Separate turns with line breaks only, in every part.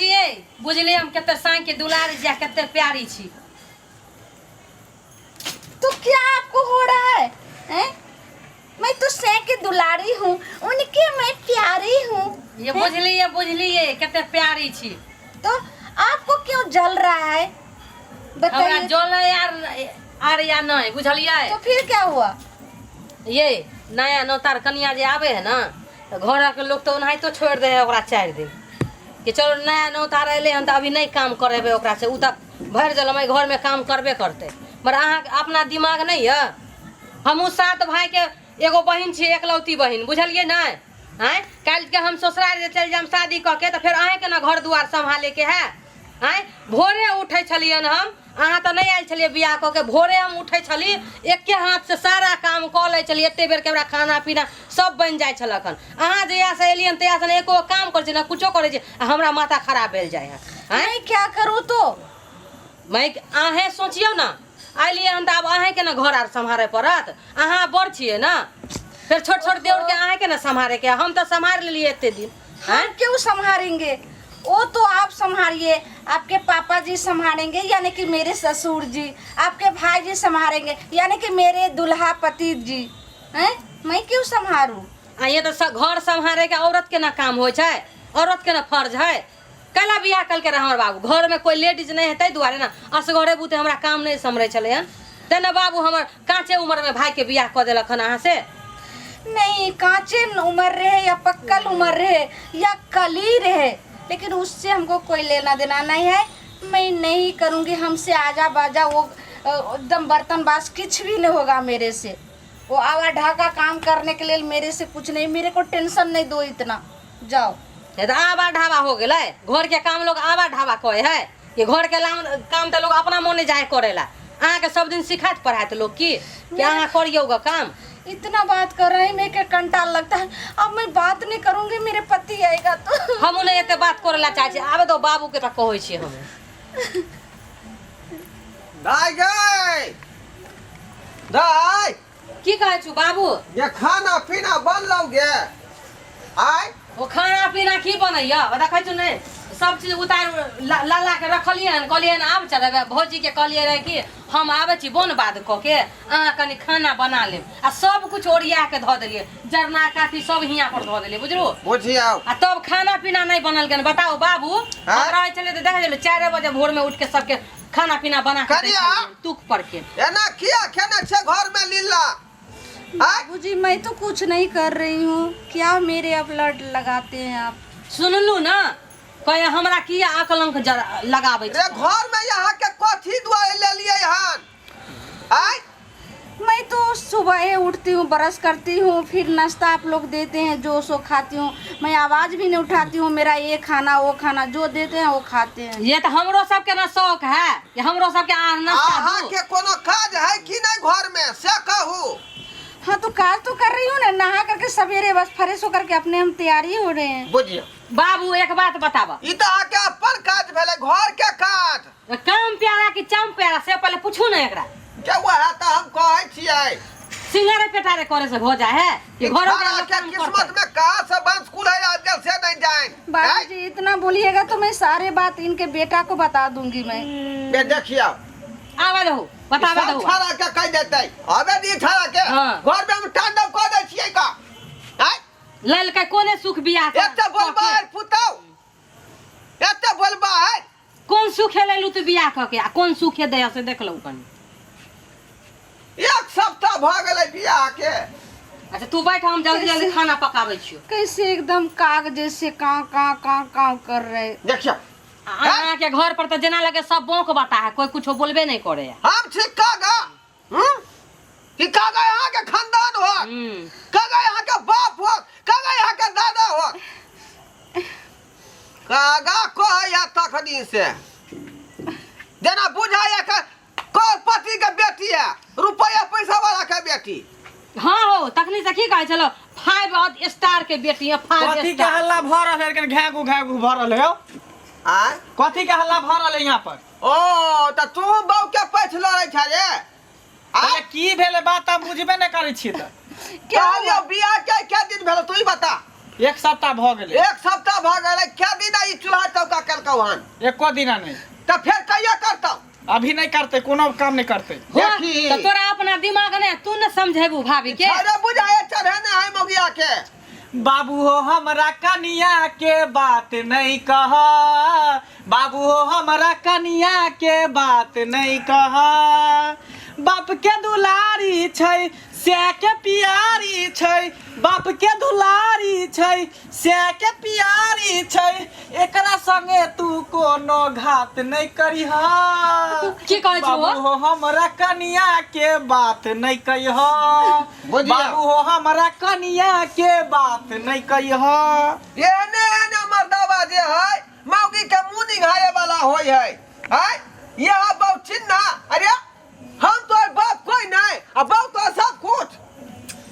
भाईजी ये बुझलिए हम कते साँइ के दुलारी छी आ कते प्यारी छी।
तो क्या आपको हो रहा है, हैं? मैं तो सै के दुलारी हूँ, उनके मैं प्यारी हूँ।
ये बुझलिए, बुझलिए कते प्यारी छी।
तो आपको क्यों जल रहा है
हमरा
बताइए।
जल यार आर या नहीं, बुझलिए?
तो फिर क्या हुआ?
ये नया नौतार कनिया जे आवे है ना, तो घर के लोग तो ओनाहितो छोड़ दे है ओकरा 4 दिन कि चलो नया नौतार अयलै हन तऽ अभी नहि काम करेबै ओकरा से, उ तऽ भरि जलम एहि घरमे काम करबे करतै। मगर अहाँके अपना दिमाग नहि यऽ? हमहूँ 7 भाइके एगो बहिन छी, एकलौती बहिन, बुझलियै नहि? आँय, काल्हिके हम ससुराल जे चलि जायब शादी कऽ के तऽ फेर अहीँके ने घर दुआर सम्हालेके है। आँय, भोरे उठै छलियनि हम, अहाँ तऽ नहि आयल छलियै बियाह कऽ के, भोरे हम उठै छली, एके हाथसँ सारा काम कऽ लै छलियै, एते बेरके हमरा खाना पीना सब बनि जाइ छलक हन। अहाँ जहियासँ एलियनि तहियासँ ने एको काम करै छी ने कुछो करै छी, आ हमरा माथा खराब भेल जाइ है। आँय,
मैं क्या करूँ तो?
मैं अहें सोचियौ ने, अयलियै हन तऽ आब अहेँके ने घर आर सम्हारय पड़त, अहाँ बड़ छियै ने, फेर छोट छोट देउरके अहेँके ने सम्हारयके, हम तऽ सम्हारि लेलियै एते दिन।
हम क्यों संभालेंगे? वो तो आप संभालिए, आपके पापा जी संभालेंगे यानी कि मेरे ससुर जी, आपके भाई जी संभालेंगे यानी कि मेरे दुल्हा पति जी, हैं? मैं क्यों संभालूं?
आ ये तो घर संभाले के औरत के ना काम होइ छै, औरत के ना फर्ज है। कैला बियाह कलके रहे हमर बाबू, घर में कोई लेडीज नहीं है ताहि दुआरे ना असगरे बूते हमरा काम नहीं सम्हरै छलै हन, तें ने बाबू हमर काँचे उम्र में भाई के बियाह कऽ देलक हन अहाँ से।
नहीं, कांचे उम्र रहे या पक्कल उम्र रहे या कली रहे, लेकिन उससे हमको कोई लेना देना नहीं है। मैं नहीं करूँगी, हमसे आजा बाजा वो एकदम बर्तन बास कुछ भी नहीं होगा मेरे से। वो आवा ढाका काम करने के लिए मेरे से कुछ नहीं, मेरे को टेंशन नहीं दो इतना, जाओ।
नहीं तो आवा ढाबा हो गेलै, घर के काम लोग आवा ढाबा कहे है कि घर के काम तो लोग अपना मोने जाए करेला। अहाँके सब दिन सिखात पढ़ात लोग की कि अहाँ करियौ ग काम।
इतना बात कर रहे हैं, मेरे के कंटाल लगता है, अब मैं बात नहीं करूंगी, मेरे पति आएगा तो।
हम नहीं एते बात करे ला चाहे छी, आबे दो बाबू के त कहै छी हम।
दाई गई, दाई।
की कहै छु बाबू?
ये खाना पीना बनलौ गे? आय
ओ खाना पीना की बनैया देखै छु नहीं, सब चीज उतार ला ला के रखलियै हन, कहलियै हन आब चढ़ेबै। भौजी के कहलियै रहे कि हम आबै छी बोन बाध कऽ के, अहाँ कनि खाना बना लेब, आ सब कुछ ओरिया के धऽ देलियै, जरना काठी सब हियाँ पर धऽ देलियै, बुझलु?
बुझियौ।
आ तब खाना पीना नहीं बनल गेल। बताउ बाबू,
हाँ?
हम रहै छलियै तऽ देखै छलियै 4 बजे भोर में उठ के सबके खाना पीना बना के दै
कनिया?
छलियै, तुक पर के।
एना किया खेने छै घर में लीला?
बाबूजी मैं तो कुछ नहीं कर रही हूँ, क्या मेरे अब लड़ लगाते हैं आप?
सुनलू ना, कहे हमरा किया आकलंक लगाबै
रे
छै?
घर में यहाँ के कथी दुआरे ले लिए हन? आय
मैं तो सुबह ही उठती हूँ, ब्रश करती हूँ, फिर नाश्ता आप लोग देते हैं जो सो खाती हूँ। मैं आवाज़ भी नहीं उठाती हूँ, मेरा ये खाना वो खाना जो देते हैं वो खाते हैं।
ये तो हमरो सबके ना शौक है कि हमरो सबके आ नाश्ता
अहाँ
दू।
के कोनो काज है कि नहीं घर में से कहू?
हाँ तो काज तो कर रही हूँ ना, नहा करके सवेरे बस फ्रेश होकर के अपने हम तैयारी हो रहे हैं।
बुझियौ
बाबू एक बात बताबऽ।
ई तऽ अहाँके अपन काज भेलै, घर के काज।
काम प्यारा कि चाम प्यारा से पहले पूछू ना एकरा।
के वएह तऽ हम कहै छियै।
सिंगारे पेटारे करे से हो जाए है कि घरों के
खाना
लोग
के
काम
किस्मत
करते।
में कहाँ से बंश कुल है आजकल से नहीं जाए।
बाबूजी इतना बोलिएगा तो मैं सारे बात इनके बेटा को बता दूंगी मैं।
बे देखियो।
आवे दहो, बतावे
सब
दहो।
छाड़ा के कह देतै। अबे दी छाड़ा के।
हाँ।
घर में हम तांडव कऽ दै छियै का। आँय?
ललकै कोने सुख बियाह के?
एते बोलबा है पुतौ। एते बोलबा है।
कोन सुख लेलू तू बियाह कऽ के आ कोन सुख दे से देख लू कनी।
एक सप्ताह भऽ गेलै बियाह के।
अच्छा तू बैठ, हम जल्दी जल्दी खाना पकाबै छियौ।
कैसे एकदम काग जैसे काव काव काव काव कर रहे।
देखियौ।
अहाँ के घर पर तऽ जेना लगे सब बौक बता है, कोई कुछो बोलबे नहीं करे है।
हम छी कागा, हम्म? कि कागा यहाँ के खानदान हो, कागा यहाँ के बाप हो, कागा यहाँ के दादा हो। कागा कहैया तखनी से जेना बुझाइया के करोड़पति के बेटी है, रुपया पैसा वाला के बेटी।
हाँ हो, तखनी से की कहै छलो 5 स्टार के बेटी है, 5
कथी के
स्टार।
हल्ला भऽ रहल है? कनि घाघू घाघू भऽ रहल है यौ।
आँय?
कथी के हल्ला भऽ रहल है यहाँ पर?
ओ तऽ तू बहू के पैठ लड़ै छ रे? आँय?
पहिले की भेलै बात हम बुझबे नहि करै छियै तऽ।
कहलियौ बियाह के के दिन भेल तू ही बता।
एक सप्ताह भऽ गेलै।
एक सप्ताह भऽ गेलै। क्या दिन ई चूल्हा चौका केलकौ हन?
एको दिना नहि।
तऽ फेर कहिया करतौ?
अभी नहि करतै, कोनो काम नहि करतै।
हो,
देखी।
तऽ तोरा अपना दिमाग नहि, तू ने समझेबू भाभी के।
अरे बुझाए चढ़ेने है मौगिया के।
बाबू हो हमरा कनिया के बात नहीं कह, बाबू हो हमरा कनिया के बात नहीं कह, बाप के दुलारी छै से के पियारी छै, बाप के दुलारी छै से के पियारी छै, एकरा संगे तू कोनो घात नहीं करिह।
की कहै छौ?
बाबू हो हमरा कनिया के बात नहीं कहिह।
बुझिया।
बाबू हो हमरा कनिया के बात नहीं कहिह।
एहने एहने मर्दाबा जे है मौगी के मुंह निघारे वाला होय है। आय यह बहुत चिन्ह। अरे हम तो बाप कोई नहीं आ बाप तो सब कुछ।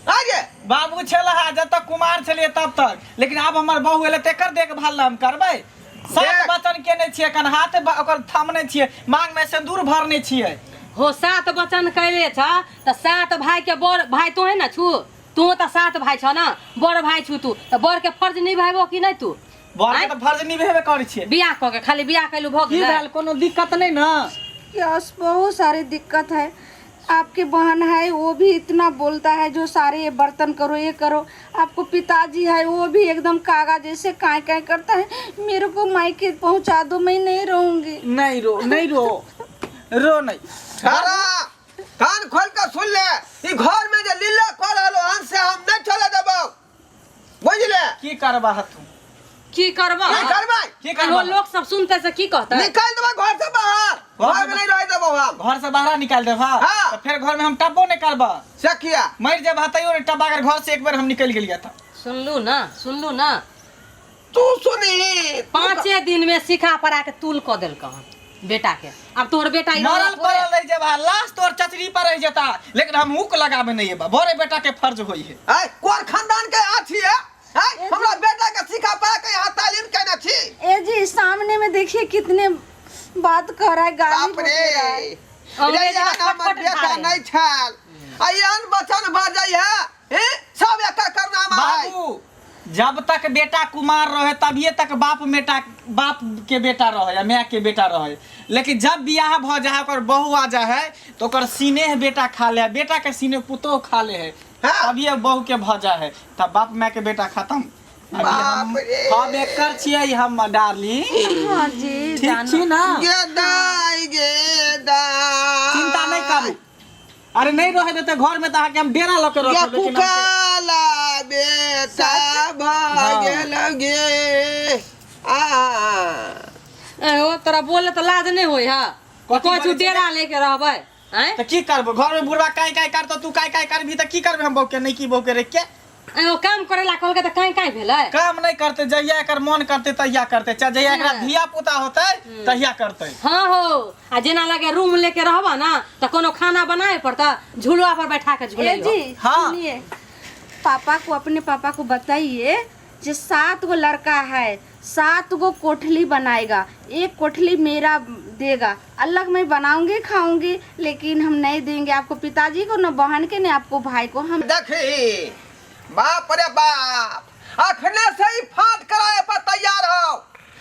अरे
बाबू छल जब तक कुमार छलिए तब तक, लेकिन आब हमर बहू एलै तेकर देखभाल हम करबै। सात
देख।
वचन केने छियै, कन हाथ ओकर थमने छियै, मांग में सिंदूर भरने छियै।
हो, सात वचन कैले छ तऽ सात भाई के बड़ भाई तोहे ने छु, तू तऽ सात भाई छ ना, बड़ भाई छु तू, तऽ बड़ के फर्ज निभाबो कि नहीं तू?
बड़ के तऽ फर्ज निभेबे करै छियै।
बियाह कऽ के खाली बियाह कैलू भऽ
की
गेलै?
भेल, कोनो दिक्कत नहीं ना?
यस, बहुत सारी दिक्कत है। आपकी बहन है वो भी इतना बोलता है, जो सारे ये बर्तन करो ये करो। आपको पिताजी है वो भी एकदम कागा जैसे काय काय करता है। मेरे को मायके पहुंचा दो, मैं नहीं रहूंगी।
नहीं रो, नहीं रो, रो नहीं।
अरे कान खोल के सुन ले, ई घर में जे लीला कर रहलो हन से हम नहीं चले देबो, बुझले?
की करबा तू?
की करबा?
की करबै?
की
हो,
करबा?
लोग सब सुनते से की कहते?
निकाल देबो घर से बाहर, घर में नहीं रह देबो हम।
घर से बाहर निकाल देबा?
हाँ।
तो फिर घर में हम टब्बो नहीं करबा।
से किया?
मर जब तैयो नहीं टब्बा, अगर घर से एक बार हम निकल गेलिए था।
सुनलू ना, सुनलू ना?
तू सुनी।
5 दिन में सिखा पड़ा के तूल कऽ देलक हन बेटा के। अब तोहर बेटा ई
मरल
रहल
पड़ल रह जेबा, लाश तोर चचरी पर रह जेता, लेकिन हम हुक लगाबे नहीं एबा। बड़े बेटा के फर्ज होई है।
आय कोन खानदान के आछी है? आय हमरा बेटा के सिखा पड़ा के यहाँ तालीम केने छी।
ए जी, सामने में देखिए कितने बात कर रहा है, गाली
बाप
बोल
रे
रहा है।
रे,
अंग्रेजी
एहन
का
हमर
खटखट
बेटा
खा रहे।
नहीं छल आ एहन वचन बाजै है, हे सब एकर करनामा है।
बाबू जब तक बेटा कुमार रहे तभिए तक बाप बेटा, बाप के बेटा रहे या माय के बेटा रहे, लेकिन जब बियाह भ जाए ओकर बहू आ जाए है तो ओकर सिनेह बेटा खा ले है, बेटा के सिनेह पुतोह खा ले है।
हाँ।
तभिए बहू के भ जाए है, तब बाप माय के बेटा खत्म। अभी
बाप रे।
हम एकर छियै हम डार्लिंग।
हाँ जी,
ठीक छी ना?
गे दाई गे दाई,
चिंता नहीं करू। अरे नहीं रहे देते घर में तो अहाँके हम डेरा लऽ के
गे
रखब, लेकिन हम-
कुकाला बेटा भऽ गेल गे आ।
ए, ओ तोरा बोले तऽ लाज नहीं होय है?
कथी
कहै छु
बोलै छी?
डेरा लेके रहबै आँय?
तऽ की करबो, घर में बुढ़वा काई काई करतो, तू काई काई करबी तऽ की करबे हम बहू के, नहीं की बहू के रख के?
ए, ओ काम करे ला कहलकै तऽ काई काई भेलै?
काम नहीं करते, जहिया एकर मन करते तहिया करते, चाहे जहिया एकरा
हाँ।
धिया पुता होते तहिया करते।
हाँ हो, आ जेना लगे रूम लेके रहबा ना तऽ कोनो खाना बनाए पड़ता, झुलुआ पर बैठा के
ए
झुलैयो।
जी,
हाँ।
सुनिए, पापा को, अपने पापा को बताइए जो 7 गो लड़का है, 7 गो कोठली बनाएगा, एक कोठली मेरा देगा, अलग मैं बनाऊंगी खाऊंगी, लेकिन हम नहीं देंगे आपको पिताजी को, न बहन के, न आपको भाई को। हम
देखी बाप रे बाप, अखने से ही फाट कराए पर तैयार हो,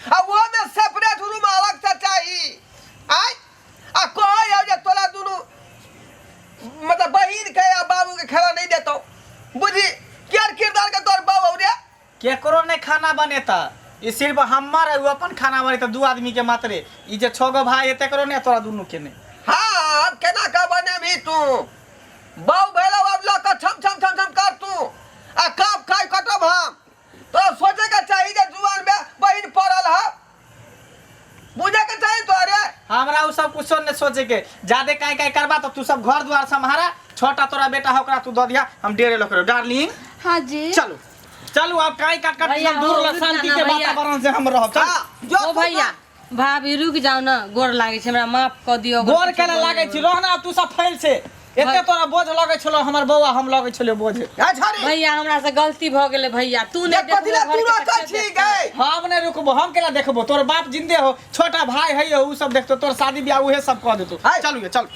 आ वो में सेपरेट रूम अलग से चाहिए। आय आ कहे हो जे तोरा दुनू मतलब बहिन के या बाबू के खाना नहीं देतो, बुझी केर किरदार के तोर बाबू रे?
केकरो नहीं खाना बनेता, ई सिर्फ हमर है, उ अपन खाना बनेता, 2 आदमी के मात्रे। ई जे 6 गो भाई है तेकरो नहीं, तोरा दुनू के नहीं।
हाँ, अब केना के बनेबही तू? बाऊ भेलौ अब लऽ कऽ छम छम छम छम कर तू आ काप खाइ कटब हम। तो सोचे के चाही जे जुआन में बहिन पड़ल है, बुझे के चाही तोरे।
हमरा उ सब कुछो नहीं सोचे के, ज्यादा काई काई करबा तो तू सब घर द्वार सम्हारा, छोटा तोरा बेटा है ओकरा तू दऽ दिया, हम डेरे लऽ के। डार्लिंग।
हाँ जी।
चलू चलू, अब काई काट काट
भैया,
सब दूर
हो,
ल
रुक
शांति
जाना
के
भैया।
वातावरण से हम रहब। चल।
हाँ, जो
ओ
तू
भैया भाभी रुक जाओ ना, गोर लागे छै हमरा, माफ कऽ दियौ।
गोर केना लागे छी, रहना तू सब फैल से, एते तोरा बोझ लगै छलो हमर बौआ, हम लगै छलो बोझ।
ए छड़ी।
भैया हमरा से गलती भऽ गेलै भैया, तू नहि
देख कथी ला
देखबो
तू
घर के
रोकै
तऽ
छी
के
गै?
हम नहि रुकबो, हम केना देखबो, तोर बाप जिंदे हो, छोटा भाई है उ सब देखतो, तोर शादी ब्याह उहे सब कऽ देतो।
हाय।
चलू ये, चल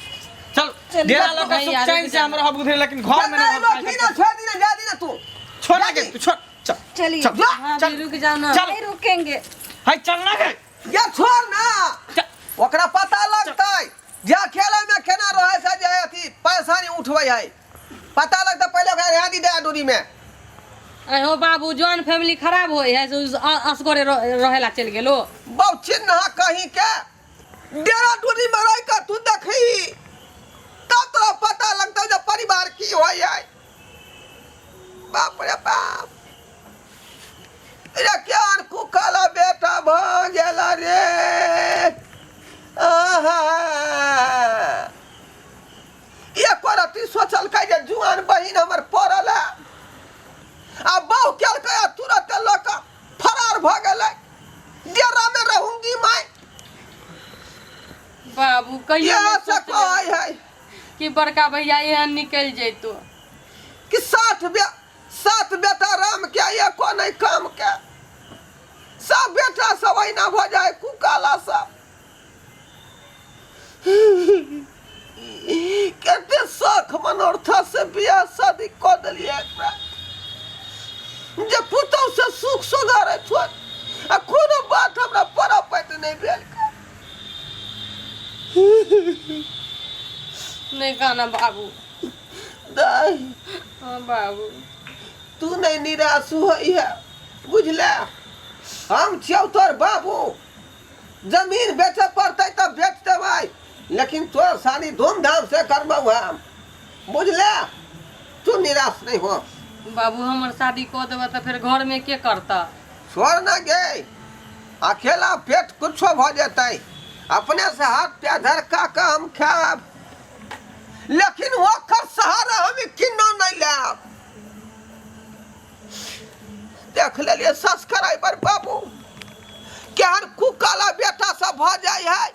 चल, डेरा लऽ के
भैया,
सुख चैन
रुक
से हम
जा।
रहब उधरे, लेकिन घर में
नहीं
नहीं
रोकी ना, छोड़ दी ना, जा दी ना तू।
छोड़ के तू छोड़, चल।
चलिए।
चल
हाँ
चल
रुक जाओ ना।
चल।
नहीं रुकेंगे।
है चल ना गे।
ये छोड़ ना।
चल।
ओकरा पता लगतै जे अकेले में केना रहै छै, जे अथी परेशानी उठबै है, पता लगतै। पहिले ओकरा ध्यान दी दूरी में।
अहो बाबू, ज्वाइंट फैमिली खराब होय है से असगरे रहेला चलि गेलो।
बहु चिन्ह कहीं के डेरा दूरी में रह के तू देखी तब तोरा पता लगतौ जे परिवार की होइ है। बाप रे बाप रे, केहन कुकल बेटा भऽ गेल रे। आहा, एको रत्ती सोचलकै जे जुआन बहिन हमर पड़ल है आ बहु केलकै आ तुरंत लऽ कऽ फरार भऽ गेलै, डेरा में रहूंगी मैं।
बाबू, कहियो
इएह
नहि
से
सोचले
कहै है
कि बड़का भैया एहन निकलि जैतो।
कि सात बेटा राम के, एको नहीं काम के। सब बेटा सब अहिना भऽ जाए कुकाला सब। कते शौख मनोरथ से बियाह शादी कऽ देलियै एकरा जे पुतहु से सुख सुधारैत होत आ कोनो बात हमरा पड़ा पैत नहि भेल।
नहि काना बाबू।
दाइ।
हाँ बाबू।
तू नहि निराश होइ है, बुझले? हम छियौ तोर बाबू। जमीन बेचऽ पड़तै तऽ बेच देबै, लेकिन तोर शादी धूमधाम से करबौ हम, बुझले? तू निराश नहीं हो।
बाबू, हमर शादी कऽ देबऽ तऽ फेर घरमे के करतऽ?
छोड़ ना गे, अकेला पेट कुछो भऽ जेतै। अपने से हाथ पैर धरका कऽ हम खायब, लेकिन ओकर सहारा हम किन्नो नहीं लेब। देख लेलियै सब्सक्राइबर बाबू, केहन कुकाला बेटा सब भऽ जाइ है।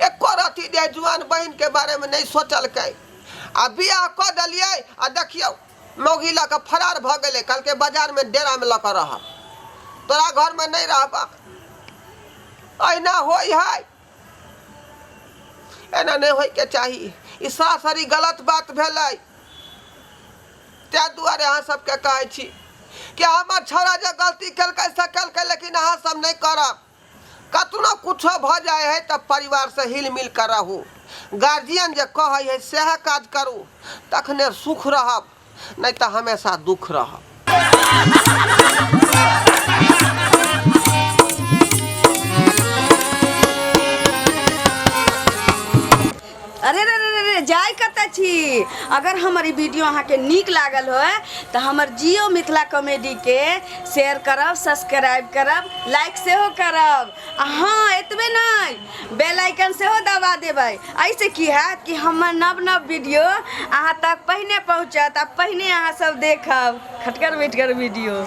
एको रति जे जुआन बहिन के बारे में नहीं सोचलकै आ बियाह कऽ देलियै आ देखियौ मौगी लऽ कऽ फरार भऽ गेलै। कहलकै बाजार में डेरा में लऽ कऽ रहब, तोरा घर में नहीं रहब। अहिना होइ है? एना नहि होइके चाही। ई सरासरी गलत बात भेलै। ताहि दुआरे अहाँ सबके कहै छी कि हमर छौड़ा जे गलती केलकै से केलकै, लेकिन अहाँ सब नहि करब। कतनो कुछो भऽ जाइ है तऽ परिवारसँ हिल मिल कऽ रहू। गार्जियन जे कहै है सएह काज करू, तखने सुख रहब, नहि तऽ हमेशा दुख रहब।
अरे रे रे रे रे, जाय कतऽ छी? अगर हमर ई वीडियो अहाँके नीक लागल होय तऽ हमर जियो मिथिला कॉमेडीके शेयर करब, सब्सक्राइब करब, लाइक सेहो करब आ हँ, एतबे नहि, बेल आइकन सेहो दबा देबै। एहिसँ की हैत कि हमर नव नव वीडियो अहाँ तक पहिने पहुँचत आ पहिने अहाँ सब देखब खटगर मिठगर वीडियो।